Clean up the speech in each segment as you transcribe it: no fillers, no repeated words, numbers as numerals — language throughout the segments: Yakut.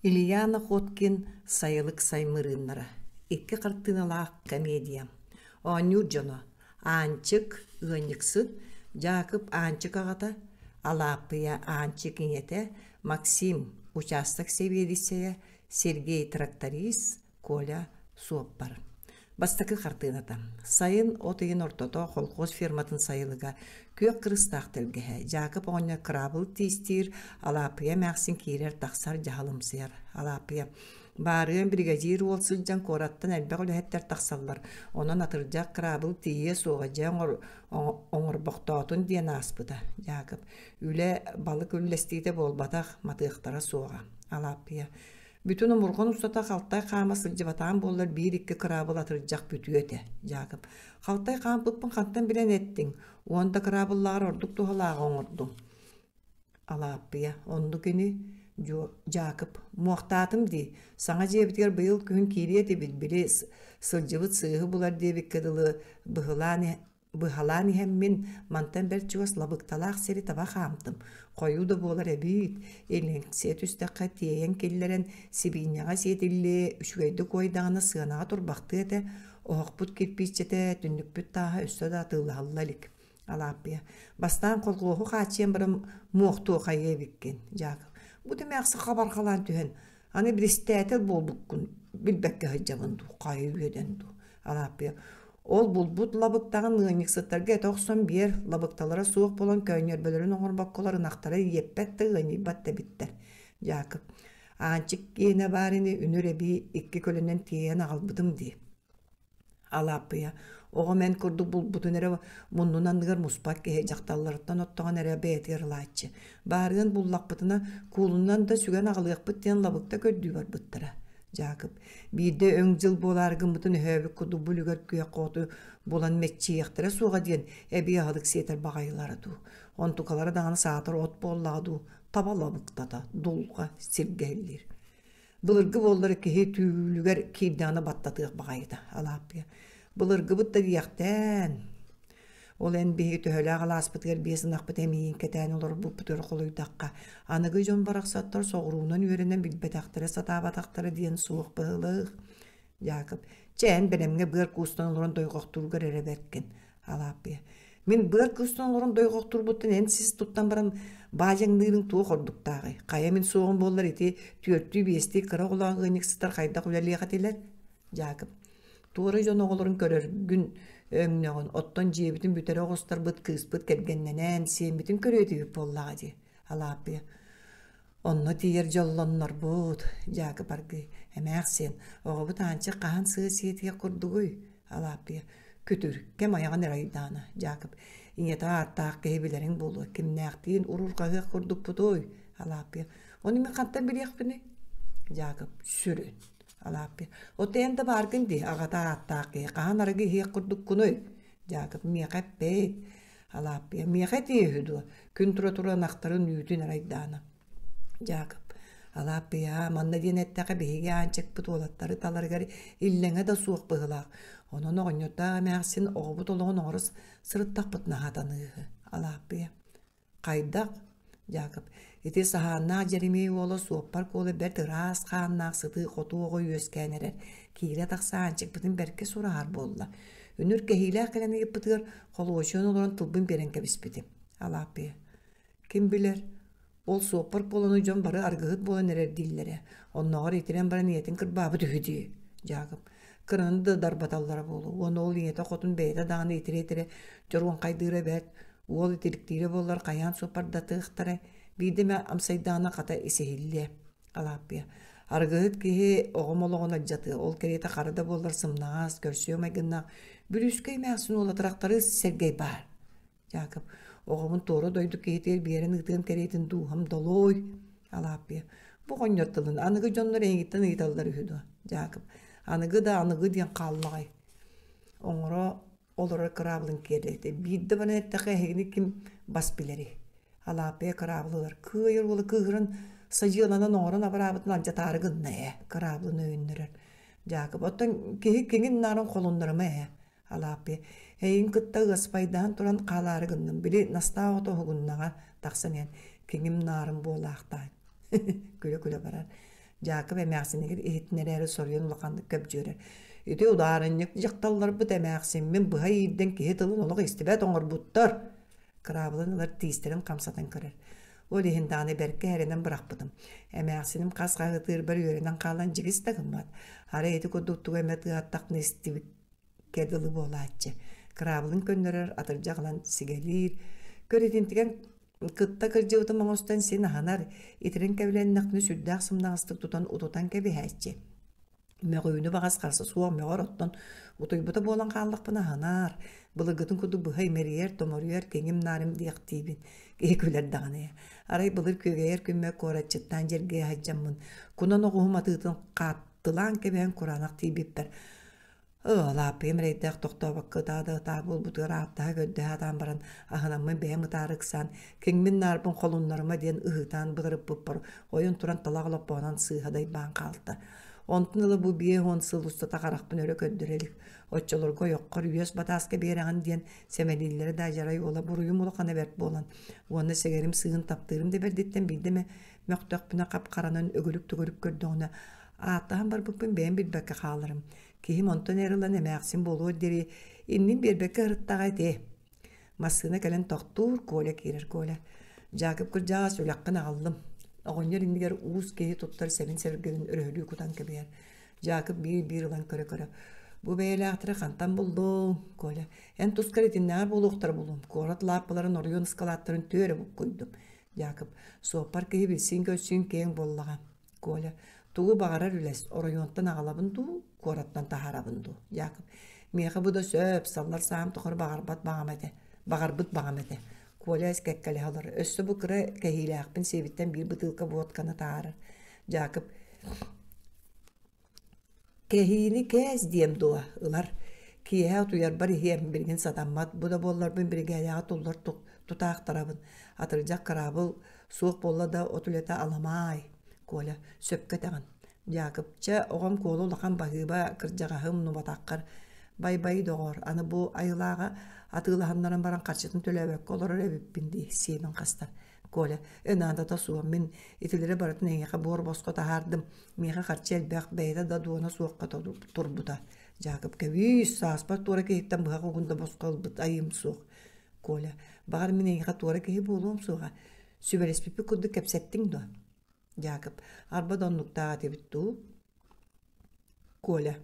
Илья Находкин «Сайылык саймырыыннара» икки хартыыналаах комедия. Оонньуур дьоно Аанчык, ыанньыксыт, Дьаакып Аанчык аҕата, Алааппыйа Аанчык ийэтэ, Максим учаастак сэбиэдиссэйэ, Сергей тракторист, Коля суоппар. Бастакы хартыыната. Сайын от ыйын ортото колхоз ферматын сайылыга күөх кырыстаах тэлгэһэ. Дьаакып оҕонньор кыраабыл тиистиир, Алааппыйа эмээхсин киирэр-тахсар дьаһалымсыйар. Алааппыйа Баарыан биригэдьиир уол сылдьан куораттан элбэх үлэһиттэр тахсаллар. Онон атырдьах кыраабыл тиийиэ суоҕа дьэ оҥорбохтоотун диэн ааспыта. Дьаакып Үлэ балык үллэстиитэ буолбатах, матыахтара суоҕа. Алааппыйа Бүтүн омурҕан устата халтай хаама сылдьыбатаҕым буоллар биир-икки кыраабыл атырдьах бүтүө этэ, Дьаакып. Халтай хаампыппын хантан билэн эттиҥ? Уон да кыраабыллааҕар ордук туһалааҕы оҥордум. Алааппыйа, оннук ини, Дьаакып. Муохтаатым дии. Саҥа дьиэбитигэр быйыл күһүн киириэ этибит, били сылдьыбыт сыыһы булар диэбиккэ дылы быһылаан Быһалаан иһэммин, мантан бэрт чугас лабыкталаах сири таба хаамтым. Хойуу да буолар эбиит, илиҥсийэ түстэххэ тиэйэн киллэрэн, сибиинньэҕэ сиэтиллиэ, үчүгэйдик уойдаҕына сыанаҕа турбахтыа этэ, оһохпут кирпииччэтэ, түннүкпүт тааһа өссө да атыылаһылла илик. Алааппыйа, бастаан колхуоһу хааччыйан баран муохтуо хайыа эбиккин, Дьаакып. Бу тимээхси хабарҕалаан түһэн, Аны биристээтэл буолбуккун билбэккэ сылдьабын дуу, хайа үөдэн дуу, Алааппыйа. Ол булбут лабыктаҕын ыанньыксыттарга этэ охсон биэр, лабыкталара суох буолан көөнньөрбөлөрүн оҥорбокколор ынахтара иэппэт да ыанньыйбат да эбиттэр. Дьаакып, Аанчык киэнэ баар ини үнүр эбии икки көлөнөн тиэйэн аҕалбытым дии. Алааппыйа оҕом эн курдук булбутун эрэ муннун анныгар муспат киһи дьахталларыттан оттоҕун эрэ бэйэтигэр ылааччы. Баарыан буллахпытына куулунан да сүгэн аҕалыахпыт диэн лабыкта көрдүү барбыттара. Дьаакып биирдэ өҥ дьыл буолаары гыммытын өһөөбүт курдук бу үлүгэр күөх хоту булан мэччийиэхтэрэ суоҕа диэн эбии аһылык сиэтэр баҕайылара дуу. Онтукалара даҕаны саатар от буоллаҕа дуу, таба лабыктата, дулҕа сиргэ иһиллиир. Былыргы буоллар киһи түүлүгэр киирдэҕинэ баттатыах баҕайыта Алааппыйа. Былыргыбыт да диэхтээн. Ол эн биһиги төһөлөөх алааспытыгар биэс ынахпыт эмиийин кэтээн олорбуппутугар холуйдахха, аныгы дьон барахсаттар соҕуруунан үөрэнэн билбэтэхтэрэ, сатаабатахтара диэн суох быһыылаах. Дьаакып, чэ эн бэлэмҥэ быар куустан олорон дойҕохтуургар эрэ бэркин. Алааппыйа, мин быар куустан олорон дойҕохтуурбуттан эн сис туттан баран баадьаҥныырыҥ туох ордуктааҕый? Хайа мин суоҕум буоллар ити түөртүү-биэстии кыра оҕолоох ыанньыксыттар хайдах үлэлиэх этилэр? Дьаакып, туора дьон оҕолорун көрөргүн өҥнөҕүн, оттон дьиэбитин бүтэрэ оҕустарбыт кыыспыт кэргэннэнэн сиэммитин көрүө этибит буоллаҕа дии. Алааппыйа, Онно тиийэр дьоллоннорбут, Дьаакып аргыый, эмээхсиэн, оҕобут Аанчык хаһан сыа сиэтиэх курдугуй? Алааппыйа, күтүр, кэм айаҕын эрэ айдаана, Дьаакып, ийэтэ ааттаах киһи билэриҥ буолуо, кимнээхтиин уруурҕаһыах курдукпутуй? Алааппыйа, ону мин хантан билиэхпиний? Дьаакып, сүрүн. Алааппыйа, оттон эн да бааргын дии, аҕата ааттаах киһи, хаһан арыгы иһиэх курдуккунуй? Дьаакып, миэхэ эппэт. Алааппыйа, миэхэ этиэ үһү дуо, күн тура-тура ынахтарын үүтүн арайдаана. Дьаакып, Алааппыйа, манна диэн эттэххэ биһиги Аанчыкпыт уолаттары таларыгар иллэҥэ да суох быһыылаах. Онон оҕонньордоох эмээхсин оҕобут олоҕун оҥоро сырыттахпытына сатаныыһы. Алааппыйа, Хайдах? Дьаакып, ити саһааннаах Дьэримиэй уола суоппар Куола бэрт ыраас хааннаах сытыы-хотуу оҕо үөскээн эрэр, киирэ-тахса Аанчыкпытын бэркэ сураһар буолла. Үнүр кэһиилээх кэлэн ыйыппытыгар холуочуйан олорон тылбын биэрэн кэбиспитим. Алааппыйа, ким билэр, ол суоппар Куоланы дьон бары аргыһыт буолан эрэр дииллэрэ. Оннооҕор итирэн баран ийэтин кырбаабыт үһү дии. Дьаакып, кыраны да дарбаталлара буолуо. Уонна ол ийэтэ хотун бэйэтэ даҕаны итирэ-итирэ дьоруоҥхайдыыра бэрт, Уол итириктиирэ буоллар хайаан суоппардатыахтарай, биирдэ эмэ амсайдаҕына хата исиһиллиэ. Алааппыйа. Арыгыһыт киһи оҕом олоҕун алдьатыа, ол кэриэтэ хара да буоллар сымнаҕас, көрсүө майгыннаах Бүлүүскэй эмээхсин уола тырахтарыыс Сэргэй баар. Дьаакып, оҕобун туора дойду киһитигэр биэрэн ыытыам кэриэтин дууһам долуой. Алааппыйа. Бу оҕонньор тылын аныгы дьоннор эйигиттэн ыйыталлар үһү дуо? Дьаакып. Аныгы да аныгы диэн хааллаҕай. Оҥоро олорор кыраабылын киэрдэтэ. Биирдэ баран эттэххэ эһигини ким бас билэрий? Алааппыйа кыраабыл ылар. Кыайар уола кыыһыран садьыаланан оҥорон абыраабытын алдьатаары гынна ээ. Кыраабылын өйөннөрөр. Дьаакып, оттон киһи киҥин наарын холуннарыма ээ. Алааппыйа, эйигин кытта ыаспайдаан туран хаалаары гынным. Били Настаа оҕото уһугуннаҕа тахсан иһэн, киҥим наарын буолаахтаан. Күлэ-күлэ барар. Дьаакып эмээхсинигэр иһитиннэрээри соруйан улаханнык көбдьүөрэр. Ити удаарынньык дьахталларбыт эмээхсиммин быһа иирдэн киһи тылын олох истибэт оҥорбуттар. Кыраабылын ылар тиистэрин хамсатан көрөр. Ол иһин даҕаны бэркэ эрэнэн бырахпытым. Эмээхсиним хас хаһыытыырбар үөрэнэн хаалан дьигис да гыммат. Арай ити курдук тугу эмэ тыаһаттахпына истибиккэ дылы буолааччы. Кыраабылын көннөрөр, атырдьах ылан сигэлиир. Көр итинтигэн кытта кырдьыбытым оҥостон син аһынар, итирэн кэбилэннэхпинэ сүрдээх сымнаҕастык тутан утутан кэбиһээччи. Мөҕүүнү баҕас харса суох мөҕөр оттон утуйбута буолан хааллахпына аһынаар, былыргытын курдук быһа имэрийэр, томоруйар, киҥим-наарым диэхтиибин. Киһи күлэр даҕаны. Арай былыр күөгэйэр күммэр куоратчыттаан дьэргэйэ сылдьаммын, кунан оҕуһум атыытын хааттылаан кэбиһэн кураанах тиийбиппэр Лааппыйам эрэйдээх тохтообокко ытаа да ытаа буолбутугар ааттаһа-көрдөһө сатаан баран аһынаммын бэйэм ытаары ыксаан, киҥмин-наарбын холуннарыма диэн ыһыытаан бытарыппыппар ойон туран талах олоппоһунан сыыһа дайбаан хаалта. Онтон ыла бу 50 сыл устата харахпын өрө көрдөрө илик. Оччолорго ойоххор үөс батааска биэрэҕин диэн сэмэлииллэрэ да адьарай уола буруйум улахана бэрт буолан уонна сэгэрим сыыһын таптыырым да бэрдиттэн биирдэ эмэ мөхтөхпүнэ хап-харанан өгүрүк-төгүрүк көрдөҕүнэ ааттаһан барбыппын бэйэм билбэккэ хааларым. Киһим онтон эр ылан эмээхсин буолуор диэри иннин биэрбэккэ ырыттаҕа ити. Массыына кэлэн тохтуур, Коля киирэр Коля. Дьаакып кырдьаҕас үлэххин аҕаллым. Оҕонньор иннигэр уус киһи туттар сэбин-сэбиргэлин өрөһөлүү кутан кэбиһэр. Дьаакып биир-биир ылан көрө-көрө. Бу бэйэлээхтэри хантан буллуҥ, Коля? Эн тускар итиннээҕэр буолуохтара булуом. Куорат лааппыларын оройуон ыскалааттарын түөрэ буккуйдум. Дьаакып, суоппар киһи билсиин-көрсүүн киэҥ буоллаҕа. Коля, тугу баҕарар үлэс, оройуонтан аҕалабын дуу, куораттан таһаарабын дуу? Яков, миэхэ бу да сөп, саллар саам тухары баҕарбат баҕам этэ, баҕарбыт баҕам этэ. Коля кэккэлэһэ олорор. Өссө бу кыра кэһиилээхпин сиэбиттэн биир бытыылка водканы таһаарар. Дьаакып, Кэһиини кээс диэм дуо, ылар. Киэһэ утуйарбар иһиэм, билигин сатаммат, бу да буолларбын биригээдэҕэ туллар тутаахтарабын. Атырдьах кыраабыл суох буолла да от үлэтэ аламаай, Коля, сөпкө этэҕин. Дьаакып, чэ, оҕом Куола улахан баһыыба, кырдьаҕаһым, нубатаххар. Бай-бай доҕоор, аны бу айылааҕа атыылаһыннаран баран харчытын төлөөбөккө олорор эбиппин дии, сиэбин хастар. Коля, ээ наадата суох, мин итилэри барытын эйиэхэ буор босхо таһаардым, Миэхэ харчы элбэх, бэйэтэ да дуона суохха турбута. Дьаакып кэбиис, сааспар туора киһиттэн быһах угун да босхо ылбыт айыым суох. Коля, баҕар мин эйиэхэ туора киһи буолуом суоҕа. Сүбэлэспиппит курдук кэпсэттиҥ дуо? Дьаакып, арба да оннуктаах этибит дуу? Коля,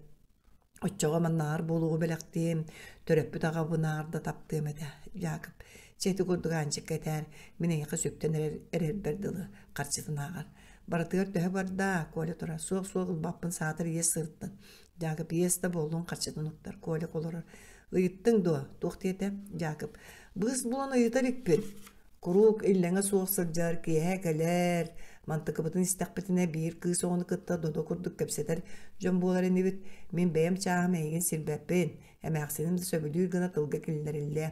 Оччоҕо маннааҕар буолуоҕу бэлэхтиэм, төрөппүт аҕабынааҕар да таптыам этэ, Дьаакып. Чэ ити курдук Аанчыкка этээр, мин эйиэхэ сүктэн эрэр эрэрбэр дылы, харчытын ааҕар. Барытыгар төһө барда, Коля турар. Суох-суох ылбаппын саатар иэс сырыттын. Дьаакып иэс да буоллун харчытын уктар. Коля олорор. Ыйыттыҥ дуо? Туох диэтэ? Дьаакып. Быыс булан ыйыта иликпин. Куруук иллэҥэ суох сылдьар, киэһэ кэлэр, мантыкыбытын истэхпитинэ биир кыыс оҕону кытта додо курдук кэпсэтэр дьон буолар инибит. Мин бэйэм чааһым эйигин сирбэппин, эмээхсиним да сөбүлүүр гына тылга киллэриллиэ.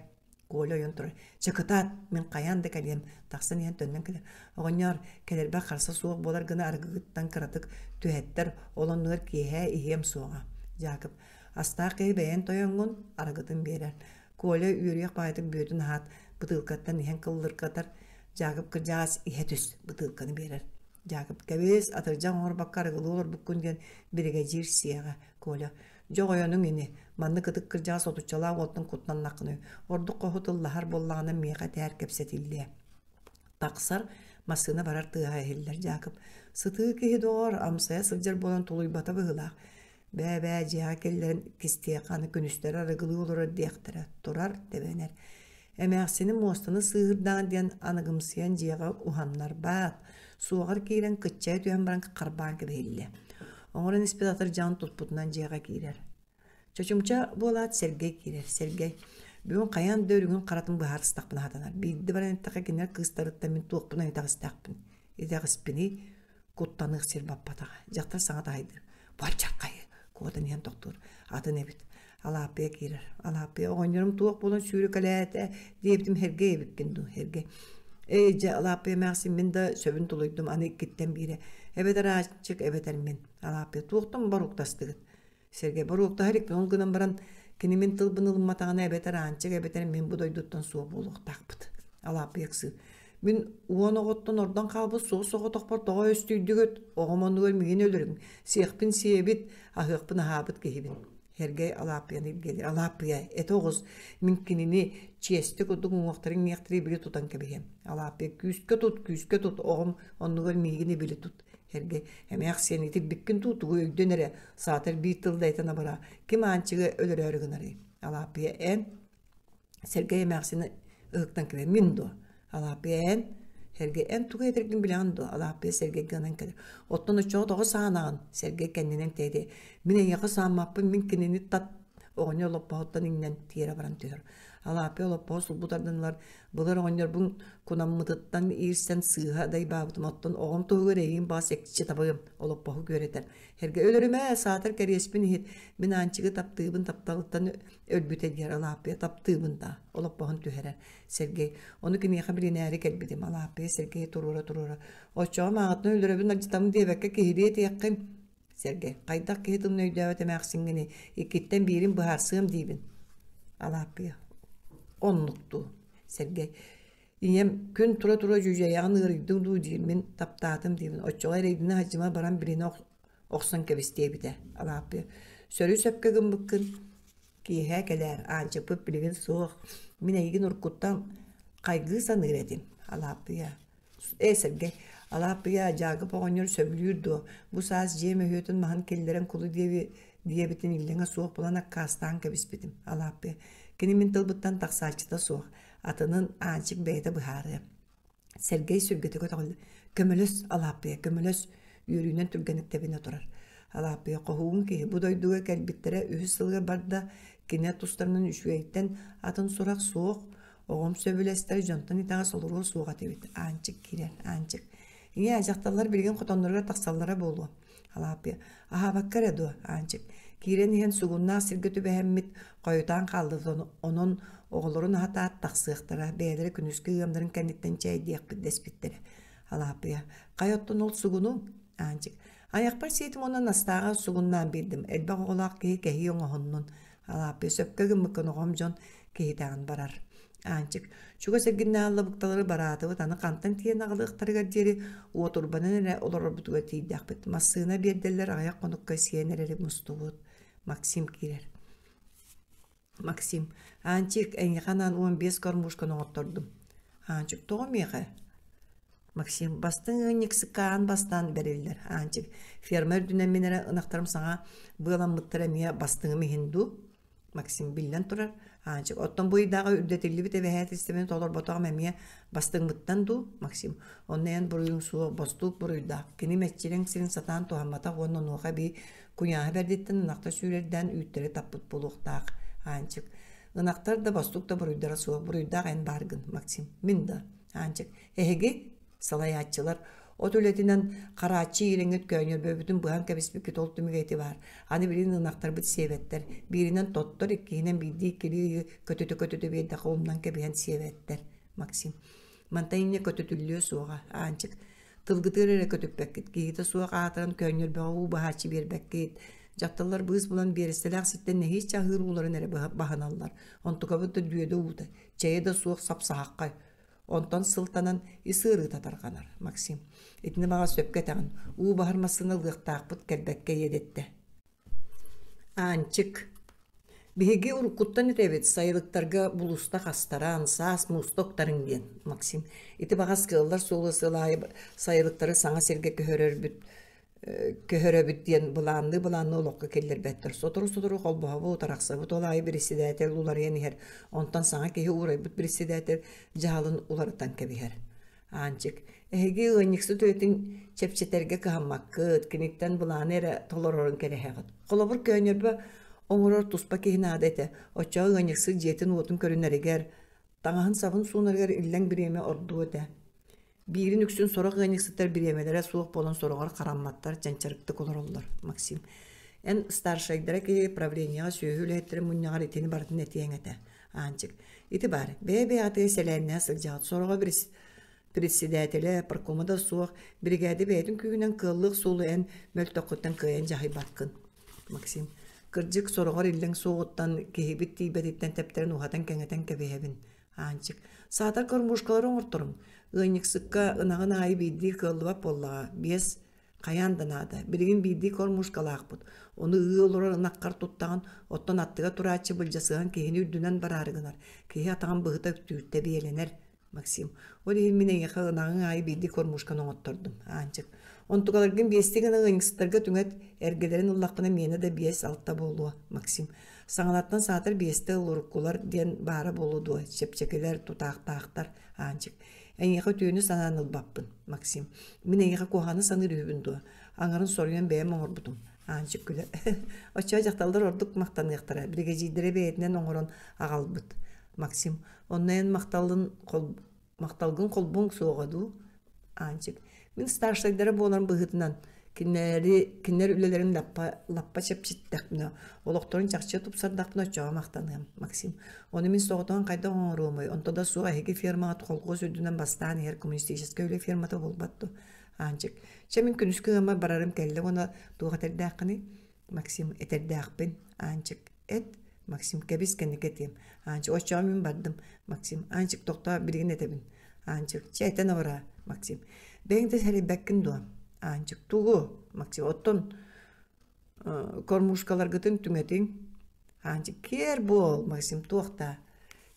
Коля ойон турар. Чэ кытаат, мин хайаан да кэлиэм. Тахсан иһэн төннөн кэлэр. Оҕонньоор, кэлэрбэр харса суох буолар гына арыгыгыттан кыратык түһэттэр, ол оннугар киэһэ иһиэм суоҕа. Дьаакып, астаах киһи бэйэҥ тойоҥҥун, арыгытын биэрэр. Коля үөрүйэх баҕайытык бүөтүн аһаат, бытыылкаттан иһэн кыллыргатар, Дьаакып кырдьаҕас иһэ түс, бытыылканы биэрэр. Дьаакып кэбис, атырдьах оҥорбокко арыгылыы олорбуккун диэн биригэдьиир сиэҕэ. Коля, дьоҕойонуҥ ини, маннык ытык кырдьаҕас отуччалаах уолтан куттаннаххыный, ордук хоһу тыллаһар буоллаҕына миэхэ этээр кэпсэтиллиэ. Тахсар, массыына барар тыаһа иһиллэр Дьаакып. Сытыы киһи доҕор, амсайа сылдьар буолан тулуйбата быһыылаах. Бээ-бээ дьиэҕэ киллэрэн кистиэххэ аны күнүстэри арыгылыы олорор диэхтэрэ, турар, тэбэнэр. Эмээхсиним муостаны сыыһырдаан диэн аныгымсыйан дьиэҕэ уһаннарбаат, суоҕар киирэн кыччайа түһэн баран харбаан кэбиһиллэ. Оҥорон испит атырдьаҕын туппутунан дьиэҕэ киирэр. Чочумча буолаат Сэргэй киирэр. Сэргэй, бүгүн хайаан да үрүҥүн-харатын быһаарыстахпына сатанар. Биирдэ баран эттэххэ кинилэр кыыстарыттан мин туохпунан итэҕэстэхпин. Итэҕэспиний Куттаныах сир баппатаҕа. Дьахтар саҥа таһайдыр. Баччархайы! Куотан иһэн тохтуур. Атын эбит. Алааппыйа киирэр. Алааппыйа оҕонньорум туох буолан сүүрүкэлээтэ диэбитим Һэргэй эбиккин дуу, Һэргэй. Эй, дьэ, Алааппыйа эмээхсин мин да сөбүн тулуйдум, аны иккиттэн биирэ. Эбэтэр Ааччык, эбэтэр мин. Алааппыйа туохтан боруктастыгыт? Сэргэй боруоктаһа иликпин, ол гынан баран кини мин тылбын ылымматаҕына эбэтэр Аанчык, эбэтэр мин бу дойдуттан суох буолуохтаахпыт. Алааппыйа ыксыыр. Мин уон оҕоттон ордон хаалбыт суос-соҕотохпор тоҕо өстүйдүгүт? Оҕом оннугар миигин өлөрүҥ, сиэхпин сиэбит, аһыахпын аһаабыт киһибин. Сэргэй Алааппыйаны илгиэлиир. Алааппыйа, этэ оҕус, мин кинини чиэсти курдук уҥуохтарын иҥиэхтэрэ ибили тутан кэбиһиэм. Алааппыйа, күүскэ тут, күүскэ тут, оҕом оннугар миигин ибили тут. Сэргэй, эмээхсиэн итирбиккин дуу, тугу өйдөн эрэ, саатар биир тыл да этэн абараа, ким Аанчыгы өлөрөөрү гынарый? Алааппыйа, эн Сэргэй эмээхсини ыһыктан кэлэр мин дуо? Алааппыйа эн? Сэргэй эн тугу этэргин билэҕин дуо? Алааппыйа Сэргэйгэ ынан кэлэр. Оттон оччоҕо тоҕо саанаҕын? Сэргэй кэннинэн тэйдэ. Мин эйиэхэ сааммаппын, мин кинини тат оҕонньор олоппоһуттан иҥнэн тиэрэ баран түһэр. Алааппыйа олоппоһу сулбу тардан ылар. Былыр оҕонньорбун кунаммытыттан иирсэн сыыһа дайбаабытым. Оттон оҕом туһугар эйигин баҕас экчи табыам. Олоппоһу күөрэтэр. Сэргэй өлөрүмэ, саатар кэриэспин иһит. Мин Аанчыгы таптыыбын, тапталыттан өлбүтэ диэр Алааппыйа таптыыбын да олоппоһун түһэрэр Сергей ону киниэхэ билинээри кэлбитим Алааппыйа Сергейи туруора-туруора оччоҕо мааҕыттан өлөрөбүн алдьатабын диэбэккэ киһилии этиэххин Сергей хайдах киһи тылын өйдөөбөт эмээхсиҥҥиний иккиттэн биирин быһаарсыам диибин Алааппыйа оннук дуу Сергей ийэм күн тура-тура дьүдьэйэҕин ыарыйдыҥ дуу диир мин таптаатым диибин оччоҕо эрэйдэнэ сылдьыма баран билинэ охсон кэбис диэбитэ Алааппыйа сөрү-сөпкө гыммыккын киэһэ кэлээр Аанчыкпыт билигин суох мин эйигин уруккуттан хайгыы саныыр этим Алааппыйа ээ Сэргэй Алааппыйа Дьаакып оҕонньор сөбүлүүр дуо бу саас дьиэ мөһүөтүн маһын киллэрэн кулу диэбитин иллэҥэ суох булан аккаастаан кэбиспитим Алааппыйа кини мин тылбыттан тахсааччыта суох атынын Аанчык бэйэтэ быһаарыа Сэргэй сүргэтэ көтөҕүллэ «Көмөлөс, Алааппыйа, көмөлөс!» үөрүүнэн түргэнник тэбинэ турар. Алааппыйа хоһуун киһи бу дойдуга кэлбиттэрэ үһүс сылыгар барда, кини тустарынан үчүгэйтэн атын сурах суох, оҕом сөбүлэстэр дьонтон итэҕэс олоруо суох этибит. Аанчык киирэр, Аанчык. Ийээ, дьахталлар билигин хотонноругар тахсаллара буолуо. Алааппыйа аһаабакка эрэ дуо, Аанчык? Киирэн иһэн сугуннаах сиргэ түбэһэммит, хойутаан хааллыбыт, онон оҕолорун аһатаат тахсыахтара, бэйэлэрэ күнүскү ыамнарын кэнниттэн чэйдиэхпит дэспиттэрэ. Алааппыйа хайа оттон ол сугуну? Аанчык айахпар сиэтим уонна Настааҕа сугуннаан биэрдим, элбэх оҕолоох киһи кэһии оҥоһуннун. Алааппыйа сөпкө гыммыккын оҕом дьон киһитэҕин барар. Аанчык, чугас эргиннээҕи лабыкталары бараатыбыт, аны хантан тиийэн аҕалыахтарыгар диэри уотурбанан эрэ олорорбутугар тиийдэхпит. Массыына биэрдэллэр аҕыйах хонукка сиэн эрэри мустубут. Максим киирэр. Максим, Аанчык, эйиэхэ анаан 15 кормушканы оҥоттордум. Аанчык, тоҕо миэхэ? Максим, бастыҥ ыанньыксыкка аан бастаан бэриллэр. Аанчык, ферма үрдүнэн мин эрэ ынахтарым саҥа быаламмыттара эмиэ бастыҥым иһин дуу? Максим биллэн турар, Аанчык, оттон бу ыйдааҕы үрдэтиллибит эбэһээтилистибэни толорботоҕум эмиэ бастыҥмыттан дуу, Максим? Онно эн буруйуҥ суох, бостуук буруйдаах. Кини мэччирэҥ сирин сатаан туһамматах уонна онуоха эбии куйааһа бэрдиттэн ынахта сүүрэрдээн үүттэри таппыт буолуохтаах, Аанчык. Ынахтар да, бостуук да буруйдара суох, буруйдаах эн бааргын, Максим. Мин да, Аанчык. Эһиги? Салайааччылар от үлэтинэн харааччы иирэҥҥит көөнньөрбөбүтүн быһан кэбиспиккит ол түмүгэ ити баар. Аны билигин ынахтарбыт сиэбэттэр. Бииринэн тоттор, иккиһинэн биирдии иккилии ыйы көтүтэ-көтүтэ биэрдэххэ умнан кэбиһэн сиэбэттэр. Максим. Мантан инньэ көтүтүллүө суоҕа, Аанчык. Тылгытыгар эрэ көтүппэккит, киһитэ суох аатыран көөнньөрбөҕө уу баһааччы биэрбэккит. Дьахталлар быыс булан биэрэстэлээх сиртэн нэһииччэ аһыыр ууларын эрэ баһыналлар. Онтукабыт да дүөдэ уута, чэйэ да суох сапсаһаххай. Онтон сылтанан ис ыарыыта тарҕанар, Максим. Итини баҕас сөпкө этэҕин, уу баһар массыына ылыахтаахпыт кэлбэккэ иэдэттэ. Аанчык. Биһиги уруккуттан этэбит, сайылыктарга булуста хастаран, саас мууста уктарыҥ диэн, Максим. Ити баҕас кыаллар суолу сыл аайы сайылыктары саҥа сиргэ көһөрөрбүт көһөрөбүт диэн былаанныы-былаанныы олоххо киллэрбэттэр. Сотору-сотору холбоһобут, арахсабыт, ол аайы председатель уларыйан иһэр. Онтон саҥа киһи уурайбыт председатель дьаһалын уларытан кэбиһэр. Аанчык, эһиги ыанньыксыт үлэтин чэпчэтэргэ кыһаммаккыт, киниттэн былааны эрэ толорорун кэрэһэҕит. Холобур, көөнньөрбө оҥорор туспа киһи наада этэ. Оччоҕо ыанньыксыт дьиэтин-уотун көрүнэригэр, таҥаһын-сабын суунарыгар иллэҥ бириэмэ ордуо этэ. Биирин үксүн сорох ыанньыксыттар бириэмэлэрэ суох буолан сороҕор харамматтар, чанчарыктык олороллор. Максим, эн старшайдара киһи правлениеҕа сүөһү үлэһиттэрин мунньаҕар итини барытын этиэҥ этэ. Аанчык, ити баар, бэйэ-бэйэҕитигэр сэлээннэһэ сылдьаҕыт. Сороҕо председателэ, паркома да суох, биригээдэ бэйэтин күүһүнэн кыаллыах суолу эн мөлтөххүттэн кыайан дьаһайбаккын. Максим, кырдьык, сороҕор иллэҥ суоҕуттан, киһибит тиийбэтиттэн тэптэрэн уһатан-кэҥэтэн кэбиһэбин. Аанчык, саатар кормушкалары оҥорторуҥ. Ыанньыксыкка ынаҕын аайы биирдии кыаллыбат буоллаҕа, биэс хайаан да наада. Билигин биирдии кормушкалаахпыт. Ону ыы олорор ынаххар туттаҕын, оттон аттыга турааччы былдьасыһан киһини үрдүнэн бараары гынар. Киһи атаҕын быһыта үктүүр, тэбиэлэнэр. Максим, ол иһин мин эйиэхэ ынаҕыҥ аайы биирдии кормушканы оҥоттордум. Аанчык, онтукаларгын биэстии гына ыанньыксыттарга түҥэт, эргэлэрин ыллахпына миэнэ да биэс-алта буолуо, Максим. Саҥалартан саатар биэстэ ыл уруккулар диэн баара буолуо дуо, чэпчэкилэр, тутаахтаахтар, Аанчык. Эйиэхэ үтүөнү санаан ылбаппын, Максим. Мин эйиэхэ куһаҕаны саныыр үһүбүн дуо? Аҥарын соруйан бэйэм оҥорбутум. Аанчык күлэр. Оччоҕо дьахталлар ордук махтаныахтара, биригэдьиирдэрэ бэйэтинэн оҥорон аҕалбыт. Максим, онно эн махталын хол... махталгын холбуоҥ суоҕа дуу? Аанчык, мин старшайдара буолан быһыытынан кинилэри кинилэр үлэлэрин лаппа лаппа чэпчэттэхпинэ, олохторун чахчы тупсардахпына оччоҕо махтаныам, Максим. Ону мин соҕотоҕун хайдах оҥоруомуй? Онто да суох эһиги фермаҕыт холхуос үрдүнэн бастаан иһэр коммунистическай үлэ фермата буолбат дуо? Аанчык, чэ мин күнүскү ыаммар барарым кэллэ уонна туох этэрдээххиний? Максим, этэрдээхпин. Аанчык, эт. Максим, кэбис кэнники этиэм. Аанчык, оччоҕо мин бардым. Максим, Аанчык, тохтоо, билигин этэбин. Аанчык, чэ этэн абыраа. Максим, бэйэҥ да сэрэйбэккин дуо? Аанчык, тугу? Максим, оттон кормушкаларгытын түҥэтиҥ. Аанчык, киэр буол, Максим, туох даа?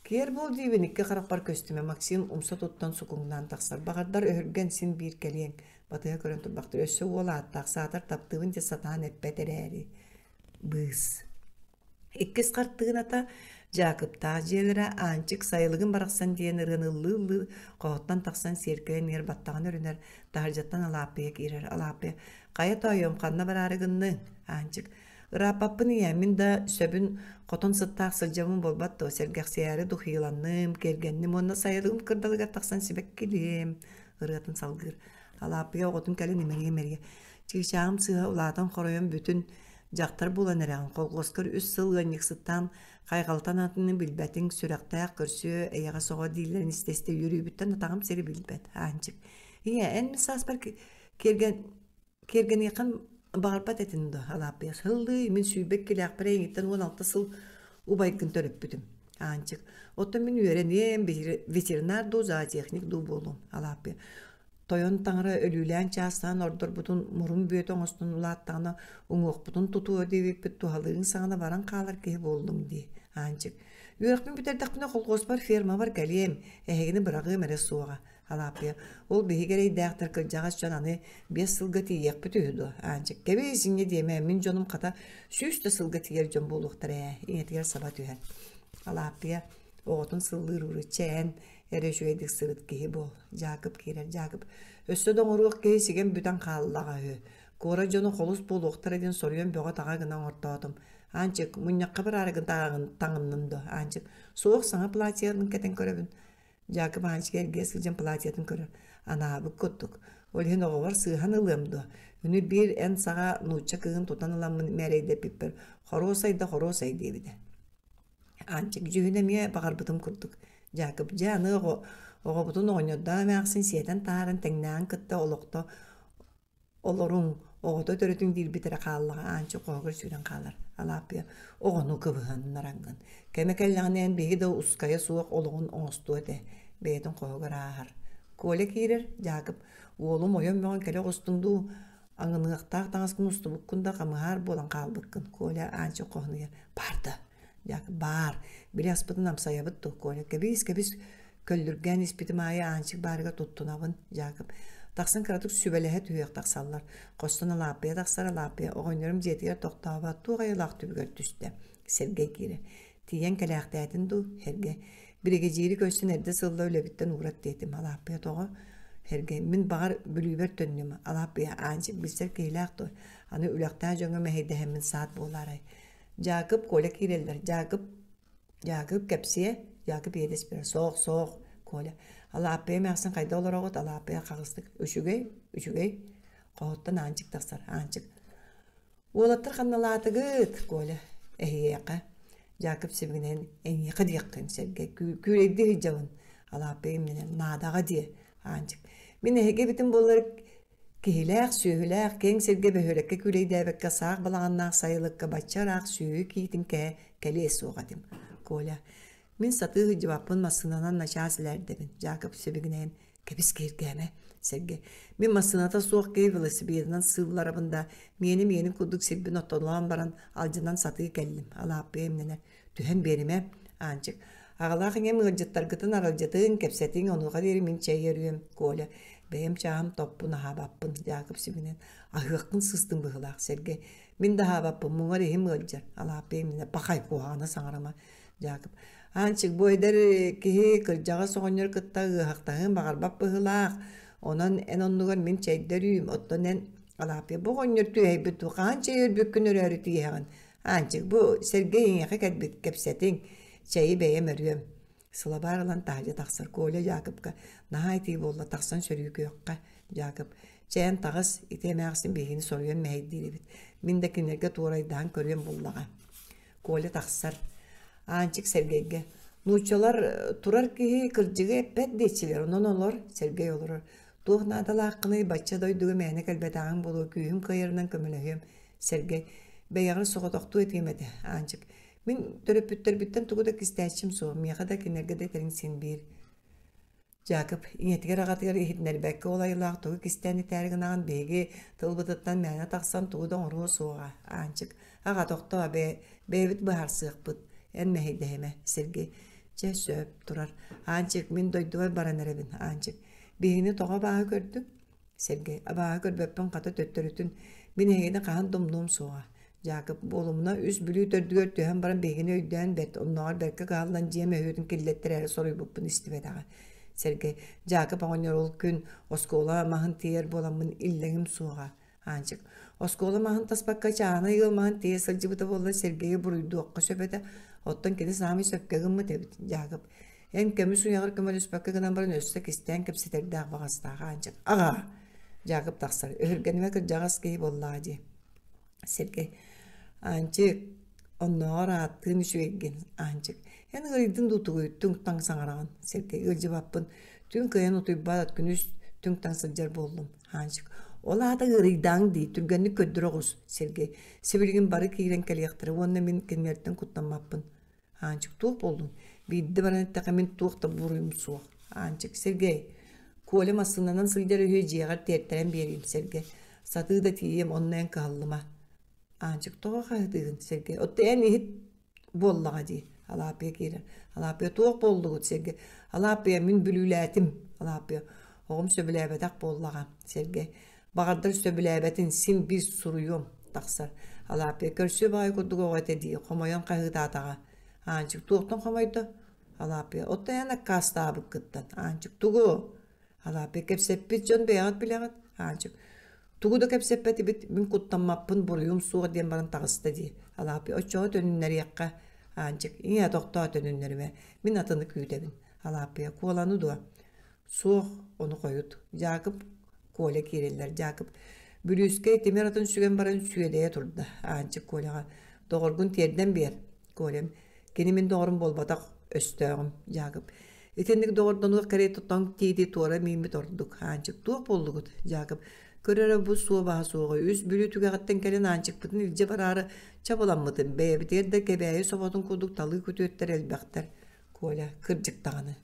Киэр буол диибин икки харахпар көстүмэ, Максим умса туттан сукуҥнаан тахсар. Баҕардар өһүргэн син биир кэлиэҥ. Батыһа көрөн турбахтар. Өссө уол ааттаах саатар таптыыбын диэн сатаан эппэт эрээри. Быыс. Иккис хартыыната Дьаакыптаах дьиэлэрэ Аанчык сайылыгын барахсан диэн ырыаны ыллыы-ыллыы хоһуттан тахсан сиэркилэ иҥэр баттаҕын өрүнэр, таһырдьаттан Алааппыйа киирэр. Алааппыйа «Хайа тоойуом, ханна бараары гынныҥ?» Аанчык «Ырааппаппын ийээ, мин да сөбүн хотон сыттаах сылдьабын буолбат дуо, сэргэхсийээри духииланным, киэргэнним уонна сайылыгым кырдалыгар тахсан сибэккилиэм» ырыатын салгыыр. Алааппыйа оҕотун кэлин имэрийэ-имэрийэ «Чыычааҕым сыыһа улаатан хоройон бүтүн, дьахтар буолан эрэҕин, колхуоскар үс сыл ыанньыксыттаан хайҕалтан атыны билбэтиҥ, сүрэхтээх, көрсүө, эйэҕэс оҕо дииллэрин истэ-истэ үөрүүбүттэн атаҕым сири билбэт, Аанчык. Ийээ, эн мин сааспар киэргэн киэргэниэххин баҕарбат этин дуо, Алааппыйа? Сыллыы, мин сүүрбэ иккилээхпэр эйигиттэн 16 сыл убайгын төрөппүтүм. Аанчык. Оттон мин үөрэниэм, ветеринар дуу, зоотехник дуу буолуом, Алааппыйа. Тойон таҥара өлүүлээн чаастаан ордорбутун мурун бүөтэ оҥостон улааттаҕына уҥуохпутун тутуо диэбиппит туһалыырыҥ саҕана баран хаалар киһи буоллуҥ дии, Аанчык. Үөрэхпин бүтэрдэхпинэ колхуоспар фермабар кэлиэм, эһигини быраҕыам эрэ суоҕа, Алааппыйа. Ол биһиги эрэйдээхтэр кырдьаҕас дьон аны биэс сылга тиийиэхпит үһү дуо, Аанчык. Кэбис инньэ диэмэ, мин дьонум хата 100 да сылга тиийэр дьон буолуохтара ээ, ийэтигэр саба түһэр. Алааппыйа оҕотун сыллыыр уручча эн эрэ үчүгэйдик сырыт киһи буол. Дьаакып киирэр. Дьаакып өссө да оҥоруох киһи сигэн бүтэн хааллаҕа үһү. Куорат дьоно холус буолуохтара диэн соруйан бөҕө-таҕа гына оҥортоотум. Аанчык, мунньахха бараарыгын таҥынным дуо? Аанчык, суох саҥа платьены кэтэн көрөбүн. Дьаакып Аанчык эргийэ сылдьан платьетын көрөр. Анаабыт курдук. Ол иһин оҕобор сыыһан ылыам дуо? Үнүр биир эн саҕа нуучча кыыһын тутан ыламмын мээрэйдэппиппэр хоруосай да хоруосай диэбитэ. Аанчык дьүһүнэ эмиэ баҕарбытым курдук. Дьаакып дьэ аны оҕо, оҕобутун оҕонньордоох эмээхсин сиэтэн таһааран тэҥнээҕин кытта олохто олоруҥ, оҕото төрөтүҥ диирбит эрэ хааллаҕа Аанчык хоһугар сүүрэн хаалар. Алааппыйа оҕону кыбыһыннараҥҥын. Кэмэ кэллэҕинэ эн биһиги да ускайа суох олоҕун оҥостуо этэ. Бэйэтин хоһугар ааһар. Коля киирэр, Дьаакып уолум ойон мөҕөн кэлэ оҕустуҥ дуу, Аҥыныахтаах таҥаскын устубуккун да хамыһаар буолан хаалбыккын, Коля Аанчык хоһунуйар. Баар да, Дьаакып, баар. Били аспытын амсайабыт дуо, Коля? Кэбиис, кэбис, көллүргээн испитим аайы Аанчык баарыгар туттунабын, Дьаакып. Тахсан кыратык сүбэлэһэ түһүөх тахсаллар. Хостон Алааппыйа тахсар, Алааппыйа оҕонньорум дьиэтигэр тохтообот, туох айылаах түбүгэр түстэ. Сэргэй киирэр. Тиийэн кэлээхтээтин дуу, Сэргэй. Биригэдьиири көрсөн эрдэ сылла үлэбиттэн уурат диэтим. Алааппыйа тоҕо? Сэргэй. Мин баҕар Бүлүүбэр төннүм. Алааппыйа Аанчык билсэр киһилээх дуо? Аны үлэхтээх дьоҥҥо мэһэйдэһэммин саат буолаарай? Дьаакып, Коля киирэллэр. Дьаакып, Дьаакып кэпсиэ. Дьаакып иэдэс берэр. Суох, суох, Коля. Алааппыйа эмээхсин хайда олороҕут? Алааппыйа хаҕыстык. Үчүгэй, үчүгэй. Хоһуттан Аанчык тахсар. Аанчык. Уолаттар ханналаатыгыт, Коля? Эһиэхэ. Дьаакып сибигинэйэн эйиэхэ диэххин сэргэ күүлэйдии сылдьабын. Алааппыйа имнэнэн наадаҕа диэ, Аанчык. Мин эһиги эбитим буоллар киһилээх, сүөһүлээх, киэҥ сиргэ бөһүөлэккэ күүлэйдээбэккэ саах балаҕаннаах сайылыкка бачча ыраах сүөһү киитин кэһэ кэлиэ суох этим. Коля. Мин сатыы сылдьыбаппын массыынанан начаас илээрдэбин. Дьаакып сибигинэйэн кэбис киһиргээмэ. Сэргэ. Мин массыыната суох киһи велосипедынан сыылларабын да, миэнэ миэнин курдук сирбин оттолоон баран алдьанан сатыы кэллим. Алааппыйа имнэнэр. Түһэн биэримэ, Аанчык. Аҕалаах ийэм ыалдьыттаргытын аралдьытыҥ, кэпсэтиҥ, онуоха диэри мин чэй өрүөм, Коля. Бэйэм чааһым топпун аһаабаппын, Дьаакып сибинэн. Аһыаххын сыстым быһыылаах, Сэргэй. Мин да аһаабаппын, муҥар иһим ыалдьар. Алааппыйа имнэнэ, пахай, куһаҕаны саҥарыма, Дьаакып. Аанчык, бу эдэр киһи кырдьаҕас оҕонньор кытта ыаһахтаһыан баҕарбат быһыылаах. Онон эн оннугар мин чэйдэ өрүүм, оттон эн Алааппыйа бу оҕонньор түөһэйбит дуу, хаһан чэй өрбүккүн өрөөрү тииһэҕин? Аанчык, бу Сергей эйиэхэ кэлбит, кэпсэтиҥ, чэйи бэйэм өрүөм. Сылабаар ылан таһырдьа тахсар Коля Дьаакыпка наһаа итии буолла тахсан сөрүүкүөххэ Дьаакып чээн таҕыс ити эмээхсин биһигини соруйан мэһэйдиир эбит мин да кинилэргэ туорайдаһан көрүөм буоллаҕа Коля тахсар Аанчык Сэргэйгэ нууччалар турар киһи кырдьыгы эппэт диэччилэр онон олор Сэргэй олорор туох наадалааххыный бачча дойдуга мээнэ кэлбэтэҕиҥ буолуо күүһүм кыайарынан көмөлөһүөм Сэргэй, бэйэҕин соҕотохтуу этиэм этэ, Аанчык. Мин төрөппүттэрбиттэн тугу да кистээччим суох, миэхэ да кинилэргэ да этэриҥ син биир. Дьаакып, ийэтигэр-аҕатыгар иһитиннэрбэккэ ол айылаах тугу кистээн этээри гынаҕын биһиги тылбытыттан мээнэ тахсан тугу да оҥоруо суоҕа, Аанчык. Аҕа, тохтоо, бэйэбит быһаарсыахпыт. Эн мэһэйдэһимэ, Сергей. Чэ, сөп, турар. Аанчык, мин дойдубар баран эрэбин, Аанчык. Биһигини тоҕо абааһы көрдүҥ? Сэргэй, абааһы көрбөппүн хата төттөрүтүн, мин эһигини хаһан да умнуом суоҕа. Дьаакып, буолумуна үс Бүлүү төрдүгэр түһэн баран биһигини өйдөөн бэрт, оннооҕор бэркэ кыһаллан дьиэм өһүөтүн киллэттэрээри соруйбуппун истибэтэҕэ. Сэргэй, Дьаакып оҕонньор ол күн оскуола маһын тиэйэр буоламмын иллэҥим суоҕа. Аанчык, оскуола маһын таспакка чааһынай ыал маһын тиэйэ сылдьыбыта буоллар Сергейи буруйдуохха сөп этэ, оттон кини саамай сөпкө гыммыт эбит, Дьаакып. Эн көмүс уйаҕар көмөлөспөккө гынан баран өссө кистээн кэпсэтэрдээх баҕастаах Аанчык. Аҕаа! Дьаакып тахсар. Өһүргэнимэ кырдьаҕас киһи буоллаҕа дии. Сергей. Аанчык, оннооҕор ааттыын үчүгэйгин, Аанчык. Эн ыарыйдын дуу тугуй, түҥ-таҥ саҥараҕын. Сергей. Ыалдьыбаппын. Түҥ кыайан утуйбат, күнүс түҥ-таҥ сылдьар буоллум. Аанчык. Ол аата ыарыйдааҥ дии, түргэнник көрдөрө оҕус, Сергей. Сибилигин бары киирэн кэлиэхтэрэ уонна мин кинилэртэн куттаммаппын. Аанчык туох буоллуҥ? Биирдэ баран эттэххэ мин туох да буруйум суох. Аанчык, Сергей, Коля массыынанан сылдьар үһү дьиэҕэр тиэртэрэн биэриим, Сергей. Сатыы да тиийиэм, онно эн кыһаллыма. Аанчык, тоҕо хаһытыыгын, Сергей? Оттон эн иһит буоллаҕа дии. Алааппыйа киирэр. Алааппыйа, туох буоллугут, Сергей? Алааппыйа, мин бүлүүлээтим. Алааппыйа, оҕом сөбүлээбэтэх буоллаҕа, Сергей. Баҕардар сөбүлээбэтин син биир суруйуом тахсар. Алааппыйа көрсүө баҕайы курдук оҕо этэ дии, хомойон хаһыытаатаҕа. Аанчык туохтан хомойдо? Алааппыйа оттон эн аккаастаабыккыттан. Аанчык тугу? Алааппыйа кэпсэппит дьон бэйэҕит билэҕит. Аанчык тугу да кэпсэппэтибит, мин куттаммаппын, буруйум суох диэн баран таҕыста дии. Алааппыйа оччоҕо төнүннэриэххэ. Аанчык ийээ тохтоо төнүннэримэ, мин атыны күүтэбин. Алааппыйа куоланы дуо? Суох, ону хойут. Дьаакып Коля киирэллэр. Дьаакып Бүлүүскэй тимир атын сүгэн баран сүөдэйэ турда. Аанчык Коляҕа «Доҕоргун тиэрдэн биэр, Колям. Кини мин доҕорум буолбатах, өстөөҕүм, Дьаакып. Итинник доҕордонуох кэриэтэ тоҥ тиити туора мииммит ордук. Аанчык туох буоллугут? Дьаакып көр эрэ бу суобаһа суоҕа үс Бүлүү түгэҕиттэн кэлэн Аанчыкпытын илдьэ бараары чабыламмытын, бэйэбитигэр да Кэбээйи соботун курдук талыы күтүөттэр элбэхтэр. Коля, кырдьык даҕаны.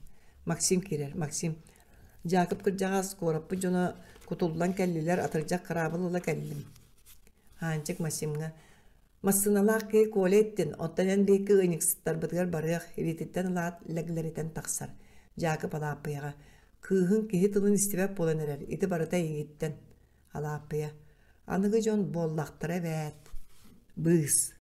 Максим киирэр. Максим, Дьаакып кырдьаҕас, куораппыт дьоно кутуллан кэллилэр, атырдьах кыраабыл ыла кэллим. Аанчык Максимҥа «Массыыналаах киһи Коля иттин, оттон эн биһикки ыанньыксыттарбытыгар барыах» илиититтэн ылаат лэглэритэн тахсар. Дьаакып Алааппыйаҕа «Кыыһыҥ киһи тылын истибэт буолан эрэр, ити барыта эйигиттэн». Алааппыйа «Аныгы дьон буоллахтара эбээт». Быыс.